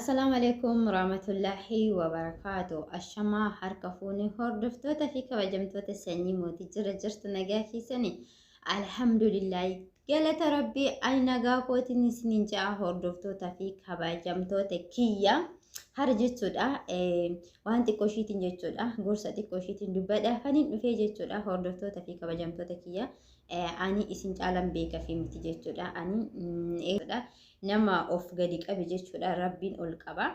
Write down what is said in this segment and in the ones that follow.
Assalaamu alaikum warahmatullaahi wabarakaatu. Ashamaa harka fuunee hordoftoota fi kabajamtoota sanyii mootii jira jirtu nagaa keessanii alhamdulillaahi galata rabbii ani nagaa kootiin isiniin ja'a hordoftoota fi kabajamtoota kiyya. Hara jechuudha waan xiqqoo ishiitiin jechuudha gorsa xiqqoo ishiitiin dubbadha kan hin dhufee jechuudha hordoftoota fi kabajamtoota kiyya ani isin caalan beeka fi miti jechuudha ani nama of gadi qabe jechuudha rabbiin ol qaba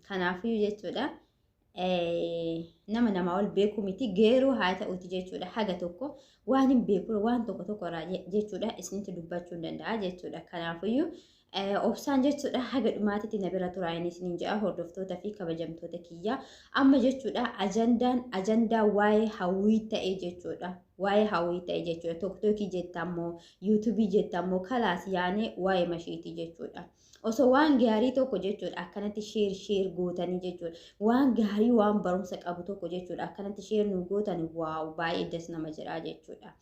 kanaafiyyuu jechuudha nama namaa ol beeku miti geeruu haa ta'uti jechuudha haga tokko waan hin beeku waan tokko tokko irraa jechuudha isinitti dubbachuu hin danda'a jechuudha kanaafiyyuu obsaan jechuudha haga dhumaatitti na bira turaa inni isiniin jedha hordoftoota fi kabajamtoota kiyya amma jechuudha ajandaan ajandaa waa'ee hawwii ta'e jechuudha waa'ee hawwii ta'e jechuudha toktookii jettammoo yuutuubii jettammoo kalaas yaanee waa'ee mashiitii jechuudha. Osoo waan gaarii tokko jechuudha akkanatti sheer sheer gootanii jechuudha waan gaarii waan barumsa qabu tokko jechuudha akkanatti sheer nu gootanii waaw baay'ee das nama jedhaa jechuudha.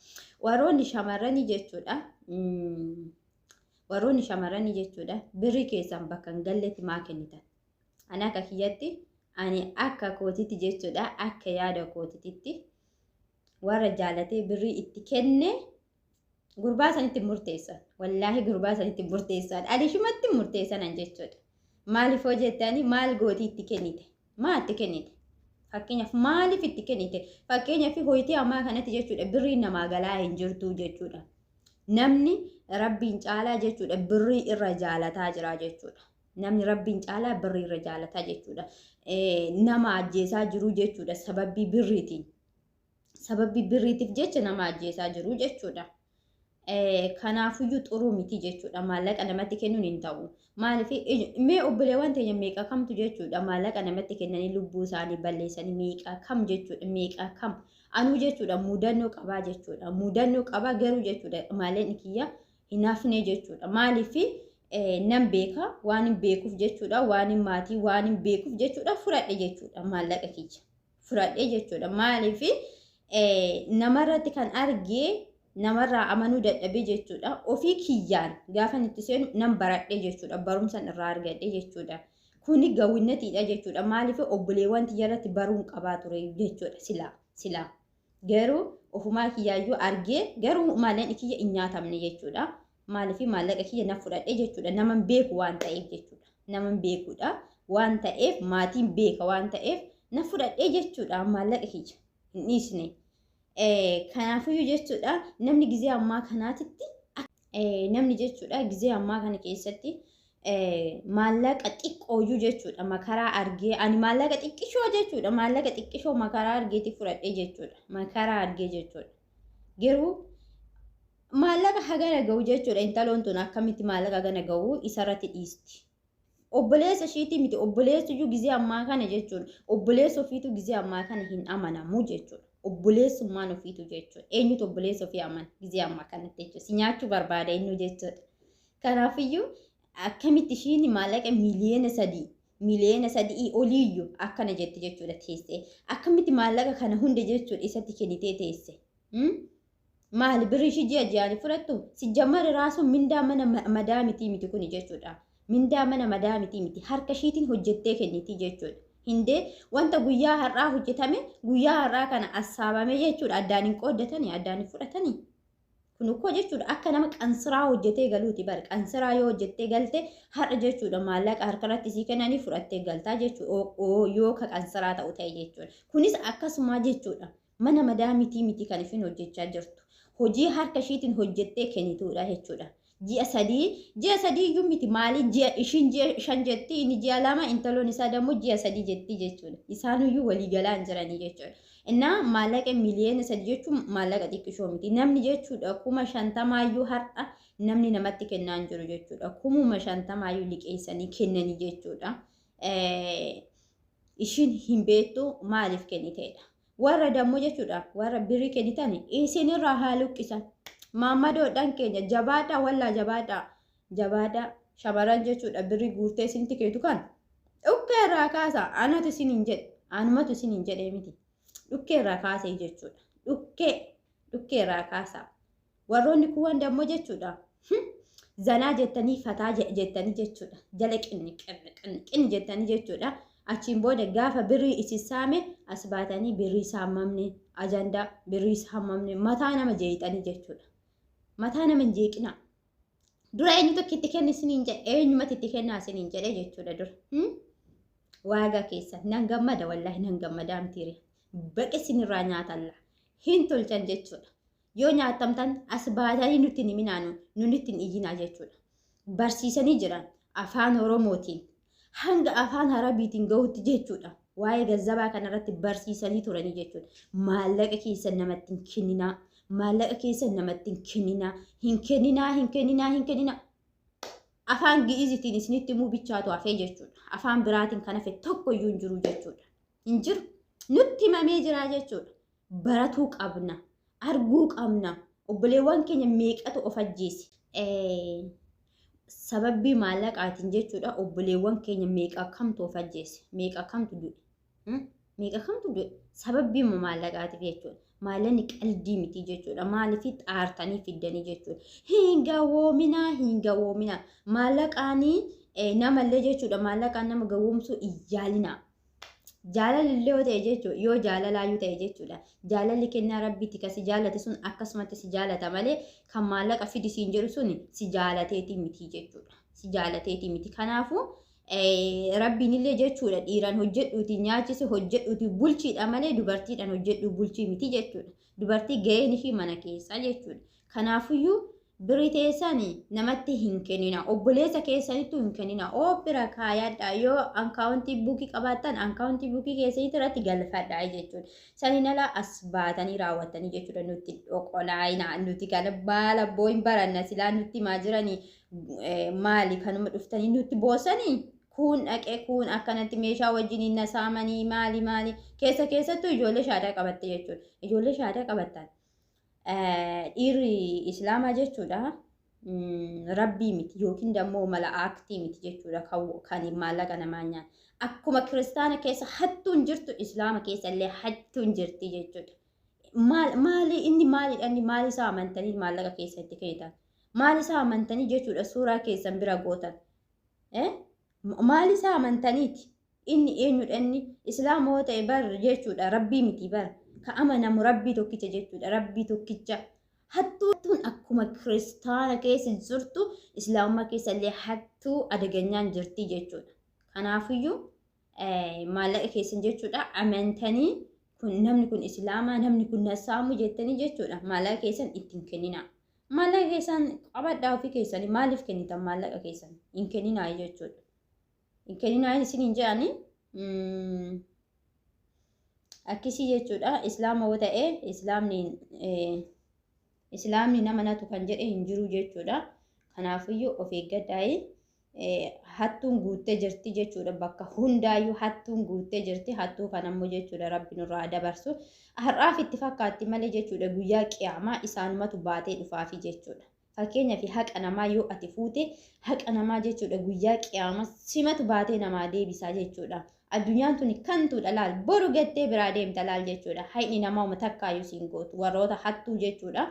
Warroonni shamarranii jechuudha. Warroonni shamarranii jechuudha birrii keessan bakka hin galletti maa kennitan? Ani akka kiyyatti ani akka kootitti jechuudha akka yaada kootitti warra jaalatee birrii itti kenne gurbaa sanitti murteessan. Wallaahi gurbaa sanitti murteessan. Ani ishumatti murteessan jechuudha. Maaliif hoo jettanii maal gootii itti kennite? Maa itti kennite? Fakkeenyaaf maaliif itti kennite? Fakkeenyaaf hoyitii ammaa kanatti jechuudha birriin namaa galaa hin jirtu jechuudha. Namni rabbiin caalaa jechuudha birrii irra jaalataa jira jechuudha. Namni rabbiin caalaa birrii irra jaalataa jechuudha. Nama ajjeesaa jiru jechuudha sababii birriitiin. Sababii birriitiif jecha nama ajjeesaa jiru jechuudha. Kanaafuyyuu xuruu miti jechuudha. Maallaqa namatti kennuun hin ta'u. Maaliif mee obboleewwan teenya meeqa kamtu jechuudha maallaqa namatti kennanii lubbuu isaanii balleessanii meeqa kam jechuudha meeqa kam anuu jechuudha mudannoo qabaa jechuudha mudannoo qabaa garuu jechuudha maallaqni kiyya hin hafne jechuudha. Maaliif nan beeka waan hin beekuuf jechuudha waan hin maatii waan hin beekuuf jechuudha fudhadhe jechuudha maallaqa kiyya fudhadhe jechuudha. Maaliif namarratti kan argee namarraa amanuu dadhabee jechuudha. Ofii kiyyaan gaafa itti seenu nan baradhe jechuudha. Barumsan irraa argadhe jechuudha. Kuni gawwinnatiidha jechuudha. Maaliif obboleewwan tiyyarratti baruun qabaa ture jechuudha silaa silaa. Garuu ofumaa kiyyaayyuu argee garuu maallaqni kiyya hin nyaatamne jechuudha. Maaliif maallaqa kiyya na fudhadhe jechuudha. Naman beeku waan ta'eef jechuudha. Naman beekudha waan ta'eef maatiin beeka waan ta'eef na fudhadhe jechuudha maallaqa kiyya hin dhiisne. Kanaafiyyuu jechuudha namni gizee ammaa kanaatitti namni jechuudha gizee ammaa kana keessatti maallaqa xiqqooyyuu jechuudha makaraa argee ani maallaqa xiqqishoo jechuudha maallaqa xiqqishoo makaraa argeeti fudhadhe jechuudha makaraa argee jechuudha garuu maallaqa hagana ga'u jechuudha intaloon tun akkamitti maallaqa hagana ga'u isarratti dhiisti. Obboleessa ishiitii miti obboleessiyyuu gizee ammaa kana jechuudha obboleessa ofiitu gizee ammaa kana hin amanamu jechuudha. Obboleessummaan ofiitu jechuudha. Eenyutu obboleessa ofii amana gizee ammaa kanatti jechuudha. Si nyaachuu barbaada eenyu jechuudha. Kanaafiyyuu akkamitti ishiin maallaqa 3 miliyoona oliiyyuu akkana jetti jechuudha teessee. Akkamitti maallaqa kana hunda jechuudha isatti kennitee teesse. Maali birrii ishii ji'a ji'aan fudhattu? Si jammari raasuun mindaa mana madaamitii miti kuni jechuudha. Mindaa mana madaamitii miti harka ishiitiin hojjettee kennitii jechuudha. Hindee wanta guyyaa har'aa hojjetame guyyaa har'aa kana assaabame jechuudha addaan hin qooddatanii addaan hin fudhatanii. Kun ukkoo jechuudha akka nama qansiraa hojjetee galuuti bara qansiraa yoo hojjettee galte har'a jechuudha maallaqa harkarratti sii kennanii fudhattee galtaa jechuudha yoo ka qansiraa ta'u ta'e jechuudha. Kunis akkasuma jechuudha mana madaamitii miti kan ishiin hojjechaa jirtu. Hojii harka ishiitiin hojjettee kennituudha jechuudha. Ji'a 3 ji'a 3 iyyuu miti maali ji'a ishiin ji'a 5 jetti inni ji'a 2 intaloon isaa dammoo ji'a 3 jetti jechuudha. Isaanuyyuu walii galaa hin jiranii jechuudha. Innaa maallaqa 3 miliyoona jechuun maallaqa xiqqishoo miti. Namni jechuudha 50,000yyuu har'a namni namatti kennaa hin jiru jechuudha. 50,000yyuu liqeessanii kennanii jechuudha. Ishiin hin beektu maaliif kenniteedha. Warra dammoo jechuudha warra birrii kennitan isinirraa haa luqqisan. Maammadoodhaan keenya jabaadhaa wallaa jabaadhaa jabaadhaa shamarran jechuudha birrii guurtee isinitti keetu kan dhukkee irraa kaasa anatu isin hin jedhe anumatu isin hin jedhee miti dhukkee irraa kaasee jechuudha dhukkee dhukkee irraa kaasa warroonni kuwwan dammoo jechuudha. Zanaa jettanii fataa jettanii jechuudha. Jala qinni qinni qinni qinni jettanii jechuudha. Achiin booda gaafa birrii isin saame as baatanii birrii saamamne, ajandaa birrii saamamne, mataa nama jeeqxanii jechuudha. Mataa nama hin jeeqinaa. Dura eenyu tokko itti kenni isiniin jedhe, eenyumatti itti kennaa isiniin jedhe jechuudha dura. Waagaa keessa nan gammada, wallaahi nan gammada amtiire. Baqe isinirraa nyaatalla. Hin tolchan jechuudha. Yoo nyaatamtan as baatanii nutti hin himinaanu, nutti hin iyyinaa jechuudha. Barsiisanii jiran afaan Oromootiin hanga afaan Arabiitiin gahutti jechuudha. Waa'ee gazzabaa kanarratti barsiisanii turanii jechuudha. Maallaqa keessan namatti hin kenninaa. Maallaqa keessan namatti hin kenninaa. Hin kenninaa, hin kenninaa, hin kenninaa. Afaan Gi'izitiin isinitti himuu bichaatu hafee jechuudha. Afaan biraatiin kan hafe tokko iyyuu hin jiru jechuudha. Hin jiru. Nutti himamee jira jechuudha. Baratuu qabna. Arguu qabna. Obboleewwan keenya meeqatu of ajjeese? Sababbii maallaqaatiin jechuudha, obboleewwan keenya meeqa kamtu of ajjeese? Meeqa kamtu du'e? Meeqa kamtu du'e? Sababbii maallaqaatiif jechuudha. Maallaqni qaldii miti jechuudha. Maaliif xaartanii fiddanii jechuudha. Hin gawwoominaa, hin gawwoominaa. Maallaqaanii namallee jechuudha. Maallaqaan nama gawwoomsuu hin yaalinaa. Jaalalli illee yoo ta'e jechuudha, yoo jaalalaayyuu ta'e jechuudha. Jaalalli kennaa Rabbiiti, kan si jaalate sun akkasumatti si jaalata malee kan maallaqa fidi siin jedhu sun si jaalateeti miti jechuudha. Si jaalateeti miti. Kanaafuu Rabbiin illee jechuudha dhiiraan hojjedhuuti nyaachise, hojjedhuuti bulchiidha malee dubartiidhaan hojjedhuu bulchii miti jechuudha. Dubartii gaheen ishii mana keessaa jechuudha. Kanaafuyyuu birrii teessan namatti hin kennina. Obboleessa keessanittuu hin kennina. Oo bira kaayadha. Yoo akkaawuntii buukii qabaattan akkaawuntii buukii keessanitti irratti galfadha jechuudha. Saniin ala as baatanii raawwattanii jechuudha nutti dhoqolaayina. Nuti kana baala boo'in baranna silaa nutti himaa jiranii, maali kanuma dhuftanii nutti boosanii? Kuun dhaqee kuun akkanatti meeshaa wajjin na saamanii, maali maali, keessa keessattuu ijoollee shaadaa qabatte jechuudha. Ijoollee shaadaa qabattan. Dhiirri islaamaa jechuudha rabbii miti yookiin dammoo mala'aaktii miti jechuudha kan maallaqa namaa nyaatu. Akkuma kiristaana keessa hattuun jirtu, islaama keessa illee hattuun jirti jechuudha. Maali inni, maalidha inni? Maal isaa amantanii maallaqa keessatti kennitan? Maal isaa amantanii jechuudha suuraa keessan bira gootan? Maal isaa amantaniiti? Inni eenyudha inni? Islaama yoo ta'e bar jechuudha rabbii miti bar. Ka amanamu rabbii tokkicha jechuudha, rabbii tokkicha. Hattuun akkuma kiristaana keessa jirtu islaamummaa keessa illee hattuu adaganyaan jirti jechuudha. Kanaafiyyuu maallaqa keessan jechuudha amantanii kun namni kun islaamaa, namni kun nasaamu jettanii jechuudha maallaqa keessan ittiin kenninaa. Maallaqa keessan qabadhaa ofii keessanii, maaliif kennitan maallaqa keessan? Hin kenninaa jechuudha. Hin kenninaa isin hin jedhanii akkisii jechuudha. Islaama yoo ta'e islaamni nama natu kan jedhe hin jiru jechuudha. Kanaafiyyuu of eeggadhaa. Hattuun guuttee jirti jechuudha. Bakka hundaayyuu hattuun guuttee jirti. Hattuu kanammoo jechuudha rabbi nurraa dabarsu. Har'aaf itti fakkaatti malee jechuudha guyyaa qiyaamaa isaanumatu baatee dhufaafi jechuudha. Fakkeenyaaf haqa namaa yoo ati fuute, haqa namaa jechuudha guyyaa qiyaamaa simatu baatee namaa deebisaa jechuudha. Addunyaan tuni kantuudha laal, boru gattee biraa deemta laal jechuudha. Hayni namaa uma takkaayyuu siin gootu warroota hattuu jechuudha.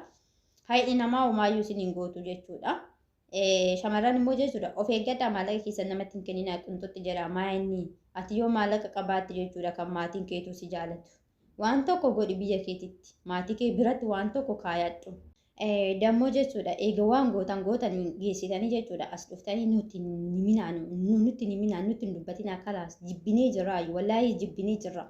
Hayni namaa homaayyuu siin hin gootu jechuudha. Shamarran immoo jechuudha of eeggadhaa, maallaqa keessan namatti hin kenninaa, qunxutti jedha. Maa inni ati yoo maallaqa qabaatte jechuudha kan maatiin keetuu si jaalatu. Waan tokko godhi, biyya keetitti maatii kee biratti waan tokko kaayadhu. Dammoo jechuudha eega waan gootan gootanii geessitanii jechuudha as dhuftanii nutti himinaa, nutti himinaa, nutti hin dubbatinaa. Kalaas jibbinee jirraayu, wallaahi jibbinee jirra.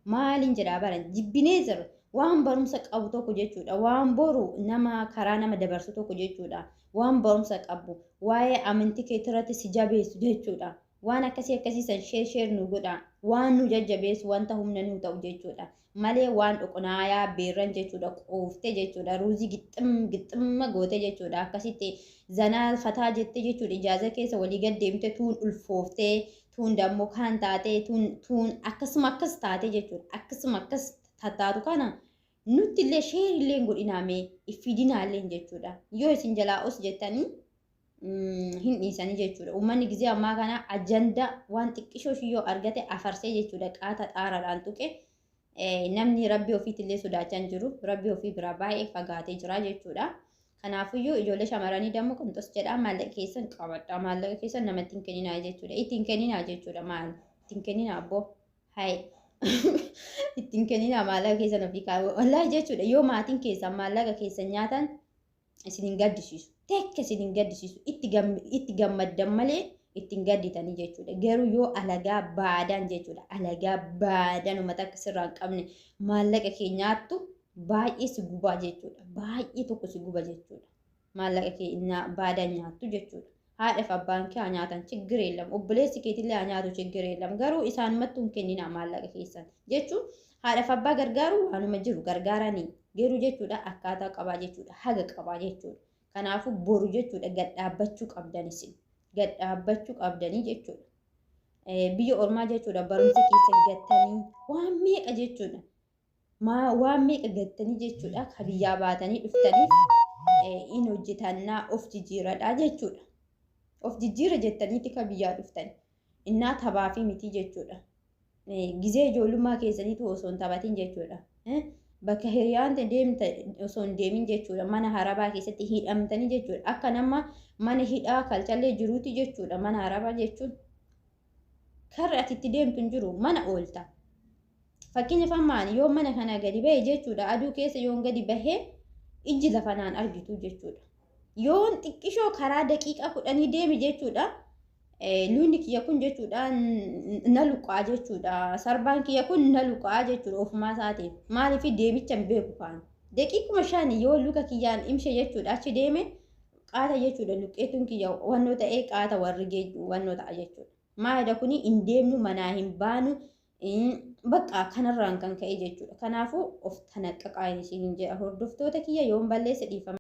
Maaliin jedhaa baran, jibbinee jirra. Waan barumsa qabu tokko jechuudha, waan boru nama karaa nama dabarsu tokko jechuudha, waan barumsa qabu waa'ee amantii keetirratti si jabeessu jechuudha. Waan akkasii akkasii san share share nu godha, waan nu jajjabeessu, wanta humna nu ta'u jechuudha. Malee waan dhoqonaayaa beerran jechuudha quuftee jechuudha ruuzii gixxim gixximma goote jechuudha akkasitti zanaa fataa jettee jechuudha ijaaza keessa walii gad deemte, tuun ulfooftee, tuun dammoo kaan taatee, tuun tuun akkasuma akkas taate jechuudha, akkasuma akkas tattaatu kana nutti illee share illee hin godhinaame iffidinaallee jechuudha. Yoo isin jalaa os jettanii hin dhiisanii jechuudha. Uummanni gizee ammaa kana ajanda waan xiqqishoo yoo argate afarsee jechuudha qaata xaaraadhaan tuqe, namni rabbii ofiitillee sodaachaa hin jiru. Rabbii ofii biraa baay'ee fagaatee jira jechuudha. Kanaafiyyuu ijoollee shamarranii dammoo qinxos jedhaa maallaqa keessan qabadha. Maallaqa keessan namatti hin kenninaa jechuudha. Ittiin kenninaa jechuudha maal? Ittiin kenninaa abboo. Hayi. Ittiin kenninaa maallaqa keessan ofii kaa'u. Wallaahi jechuudha yoo maatiin keessan maallaqa keessan nyaatan isin hin gaddisiisu. Tekka isin hin gaddisiisu. Itti gammaddan malee ittiin gadditanii jechuudha. Garuu yoo alagaa baadaan jechuudha. Alagaa baadaan uummata akka sirraa hin qabne maallaqa kee nyaattu baay'ee si gubaa jechuudha. Baay'ee tokko si guba jechuudha. Maallaqa kee baadaan nyaattu jechuudha. Haadhaaf abbaan kee haa nyaatan chiggir eelam. Obboleessi keetillee haa nyaatu chiggir eelam. Garuu isaanumatti hin kenninaa maallaqa keessan jechuun haadhaaf abbaa gargaaru waanuma jiru gargaaranii garuu jechuudha akkaataa qabaa jechuudha. Haga qabaa jechuudha. Kanaafuu boru jechuudha gad dhaabbachuu qabdan isin. Gad dhaabbachuu qabdanii jechuudha. Biyya ormaa jechuudha barumsa keessa gattanii waan meeqa jechuudha. Waan meeqa gattanii jechuudha ka biyyaa baatanii dhuftaniif in hojjetannaa of jijjiiradhaa jechuudha. Of jijjiira jettaniiti ka biyyaa dhuftan. Innaa taphaa fi miti jechuudha. Gizee ijoollummaa keessaniitu osoo hin taphatin jechuudha. Bakka hiriyaan deemte osoo hin deemin jechuudha. Mana harabaa keessatti hidhamtanii jechuudha. Akka nama mana hidhaa kalchallee jiruuti jechuudha. Mana harabaa jechuun. Karri ati itti deemtu hin jiru. Mana oolta. Fakkeenyaaf amma ani yoo mana kana gadi bahe jechuudha. Aduu keessa yoon gadi bahee ijji lafa naan argitu jechuudha. Yoon xiqqishoo karaa daqiiqaa 10 deemi jechuudha. Luunni kiyya kun jechuudha na luqaa jechuudha. Sarbaan kiyya kun na luqaa jechuudha ofumaa isaatiin. Maaliif deemicha hin beeku kaan. Daqiiquma 5 yoo luka kiyyaan imshe jechuudha achi deeme qaata jechuudha luqqeetuun kiyya wannoo ta'ee qaata warri wannoo ta'a jechuudha. Maalidha kuni hin deemnu manaa hin baanu bakka kanarraan kan ka'e jechuudha. Kanaafuu of tanaqqaqaa isiniin jedha hordoftoota kiyya yoon balleesse dhiifama.